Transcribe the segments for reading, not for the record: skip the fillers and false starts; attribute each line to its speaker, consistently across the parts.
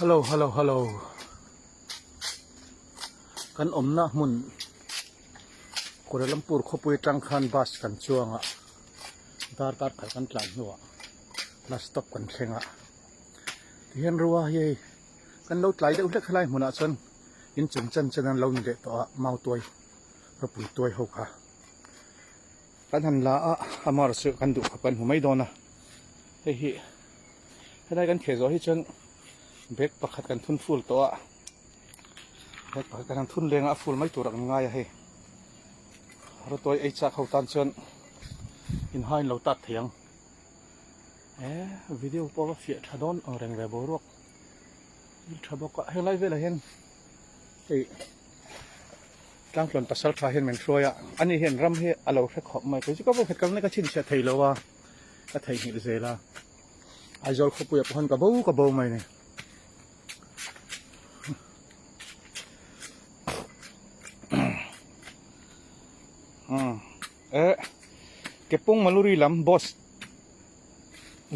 Speaker 1: Hello hello hello kan awmna hmun Kuala Lumpur khawpui atang khan bus kan chuang a dar dar khat kan tlan hnuah bus stop kan thleng a tihian rua hi hei kan lo tlai deuh hlek helai hmunah chuan inchung chan chan an lo ni leh tawh a mautuai ropui tuai ho kha. Kan han la a, amar chu kan duh khawp kan hmu mai dawn a, hei hi helai kan kheh zawh hi chuan bag pakhat kan thun full tawh a, bag pakhat kan han thun leng a, a full mai tur ang ngai a hei, rawtuai ei chak ho tan chuan inhain lo tat thei ang, e video pawh va fiah tha dawn ang reng ve boruak tha bawk a, helai velah hian hei. Tlangtlawn pasal tha hian min hruai a, ani hian ram hi a lo hre khawp mai. Kei chu ka vawkhat kalna ka chhinchhiah thei lo a, ka theihnghilh zel a. Aizawl khawpuiah pawh hian ka bo ka bo mai ni. Eh, Kepung Maluri lam boss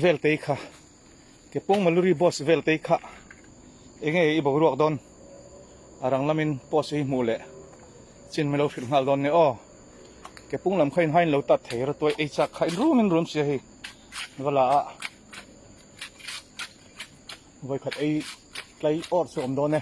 Speaker 1: vel te kha. Kepung Maluri boss vel te kha enge i boruak dawn a rang lamin post hi hmuh leh chin milo hrilh nghal dawn nia aw. Kepung lam kha in hain lo tat thei rawtuai ei chak kha in rum in rum sia hei va la a vawikhat ei tlai awr chu awm dawn e.